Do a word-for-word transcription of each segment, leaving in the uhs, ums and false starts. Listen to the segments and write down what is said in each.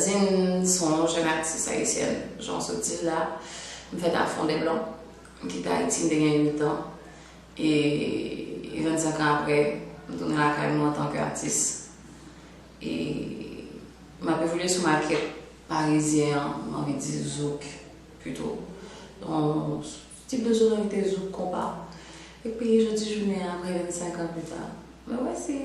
Zin se yon jèn atis ayisyèn, jan w sot di l la. M fèt a Fondèblan, m kite Ayiti, m te gen uit an. E, e vennsenk an apre, m tounen lakay mwen antanke atis. E m ap evolye sou makèt parizyen an, m anvi di zouk pito. Yon tip de sonorite zouk konpa. Epi jodi jounen an, apre vennsenk an pita, mwen wè si.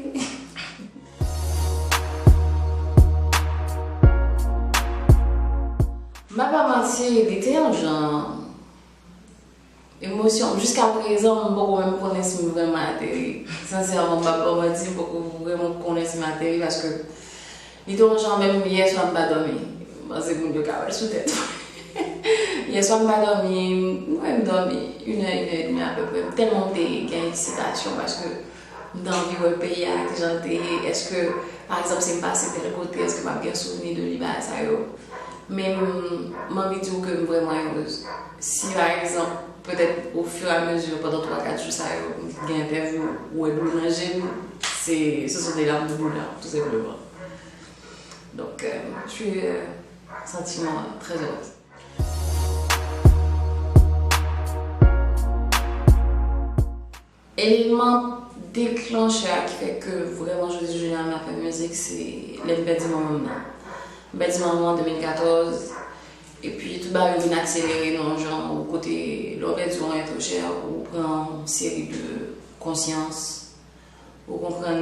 M pa ba manti, li te yon jan emosyon. Jiska prezan, m poko menm konnen si m vrèman ateri. Sensèman, m pa ba manti, m poko vrèman konnen si m ateri paske li te yon jan menm yè swa m pa dòmi. M panse moun yo ka wè l sou tèt mwen. Yè swa m pa dòmi, m kwè m dòmi inè, inè edmi apeprè. Tèlman m te gen eksitasyon paske m te anvi wè peyi a kijan l te ye. Èske, pa egzanp, si m pase tèl kote, èske m ap gen souvni de li, bagay sa yo? Men m, m anvi di w ke m vrèman erez. Si, pa egzanp, petèt, ofiramezi, pandan twa, kat jou sa yo, m gen entèvyou, ou wè dlo nan je m, se, ce sont des larmes de bonheur, tout simplement. Donc, euh, je suis, euh, sentiment très heureuse. Eleman deklanchè a ki fè ke vrèman jodi jounen an m ap fè mizik, se lè m pèdi manman m nan. M pèdi manman m an de mil katòz, epi tout bagay yo vin akselere nan yon jan ou kote lè w pèdi yon èt chè, ou pran yon seri de konsyans, ou konprann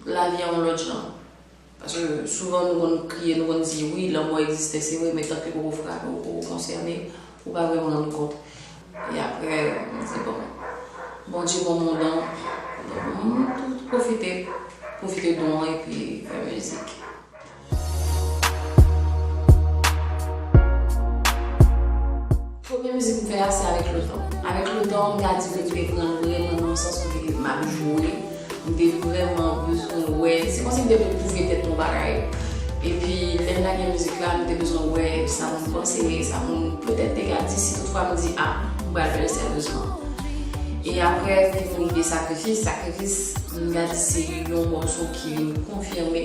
lavi a yon lòt jan. Paske souvan nou konn kriye, nou konn di, wi, lanmò egziste, se vre, men tanke poko frape w, poko konsène, ou pa vrèman rann kont. E apre, m di, bon, Bondye ban m yon don. Donk, m tou pwofite, pwofite don an epi fè mizik. Premye mizik m fè a, se avèk Lotan. Avèk Lotan, m ka di ke m te pran l vrèman nan yon sans kote m ap jwe. M te vrèman bezwen wè. Se kòmsi m te vle pwouve tèt mwen yon bagay. Epi, lè m lage mizik la, m te bezwen wè sa moun panse, sa moun petèt te ka di si toutfwa m di, a, m pral fè l seryezman. E apre, vin rive Sakrifis. Sakrifis, m ka di se yon mòso ki vin konfime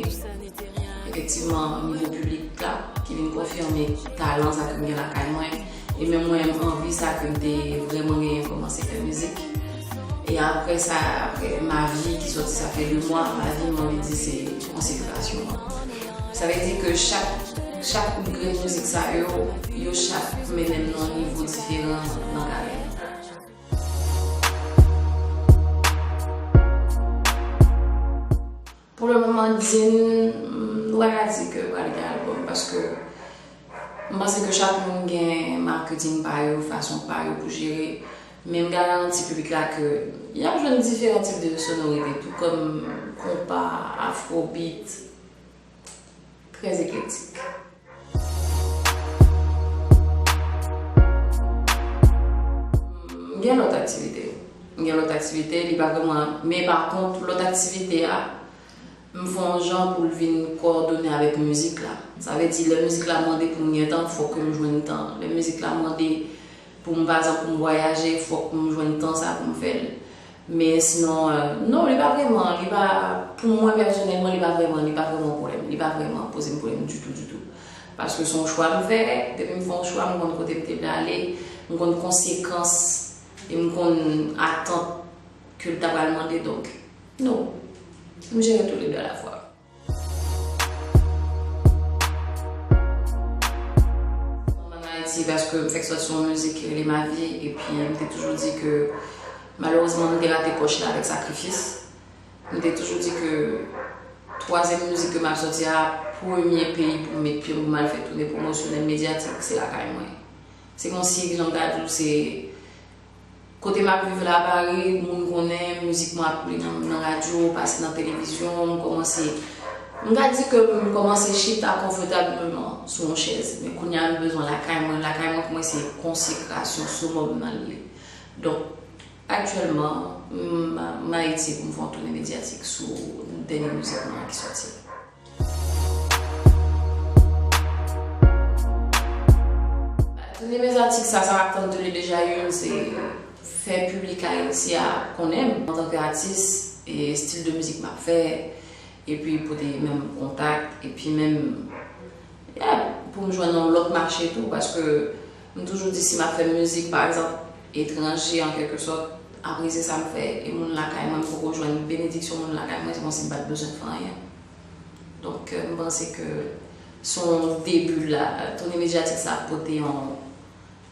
efektivman, nivo piblik la, ki vin konfime talan sa ke m gen lakay mwen. E menm mwen menm, anvi sa ke m te vrèman genyen kòmanse fè mizik. E apre sa, apre Mavi ki sòti, sa fè de mwa, Mavi, m anvi di se konsekrasyon an. Sa vle di ke chak, chak grenn mizik sa yo, yo chak mennen m nan yon nivo diferan nan karyè m. Pou le moman, Din, m pa ka di ke pral gen albòm, paske m panse ke chak moun gen maketing pa yo, fason pa yo pou jere. Men m ka garanti piblik la ke y ap jwenn diferan tip de sonorite, tou kòm konpa, afrobeat, trè eklektik. M gen lòt aktivite. M gen lòt aktivite, li pa vrèman, men pa kont, lòt aktivite a, m fè yon jan pou l vin kowòdone avèk mizik la. Sa vle di, lè mizik la mande pou m gen tan, fòk ke m jwenn tan. Lè mizik la mande pou m, pa egzanp, pou m vwayaje, fòk m jwenn tan sa pou m fè l. Men sinon, euh, non, li pa vrèman, li pa, pou mwen pèsonèlman, li pa vrèman, li pa vrèman yon pwoblèm. Li pa vrèman poze m pwoblèm ditou, ditou. Paske se yon chwa m fè, depi m fè yon chwa, m konn kote m te vle ale, m konn konsekans, e m konn atant ke l ta pral mande, donk, non. M jere tou le de alafwa. Mwen ann Ayiti paske m fèk sòti yon mizik ki rele Mavi, epi m te toujou di ke malerezman m te rate kòch la avèk Sakrifis. M te toujou di ke twazyèm mizik ke m ap sòti a, premye peyi pou m met pye m pou m al fè toune pwomosyonèl medyatik, se lakay mwen. Se kòmsi, jan m ta di w, se kote m ap viv la, Pari, moun konnen, mizik mwen ap koule nan, nan radyo, pase nan televizyon, m kòmanse, m ka di ke m kòmanse chita konfòtableman sou yon chèz. Men kounye a, m bezwen lakay mwen. Lakay mwen, pou mwen, se konsekrasyon, summum nan li ye. Donk, aktyèlman, m, m Ayiti pou m fè yon toune medyatik sou dènye mizik mwen ki sòti. Toune medyatik sa, sa m ap tann toune deja youn, se fè piblik Ayiti a konnen m antanke atis, e estil de mizik m ap fè, epi pote menm kontak, epi menm, e pou m jwenn yon lòt mache tou, paske m toujou di si m ap fè mizik, pa egzanp, etranje, an kèlke sòt, apre se sa m fè, e moun lakay mwen, m poko jwenn benediksyon moun lakay mwen, se kòmsi m pa t bezwen fè anyen. Donk, euh, m panse ke se yon debi la, toune medyatik sa ap pote yon,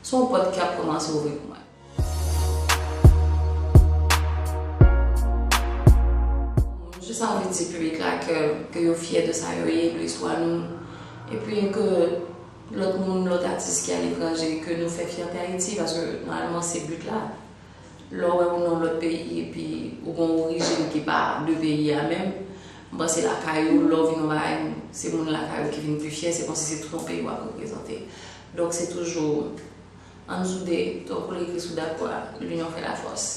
se yon pòt ki ap kòmanse ouvri pou mwen. M jis anvi di piblik la ke, ke yo fyè de sa yo ye, de istwa nou. Epi ke lòt moun, lòt atis ki aletranje, ke nou fè fyète Ayiti, paske nòmalman se bi la. Lè w wè ou nan lòt peyi, epi ou gen yon orijin ki pa de peyi a menm, m panse lakay ou, lè w vin yon bagay, se moun lakay ou ki vin pi fyè, se kòmsi se tout yon peyi w ap reprezante. Donk se toujou, ann soude, tankou legliz sou dakò a, linyon fè lafòs.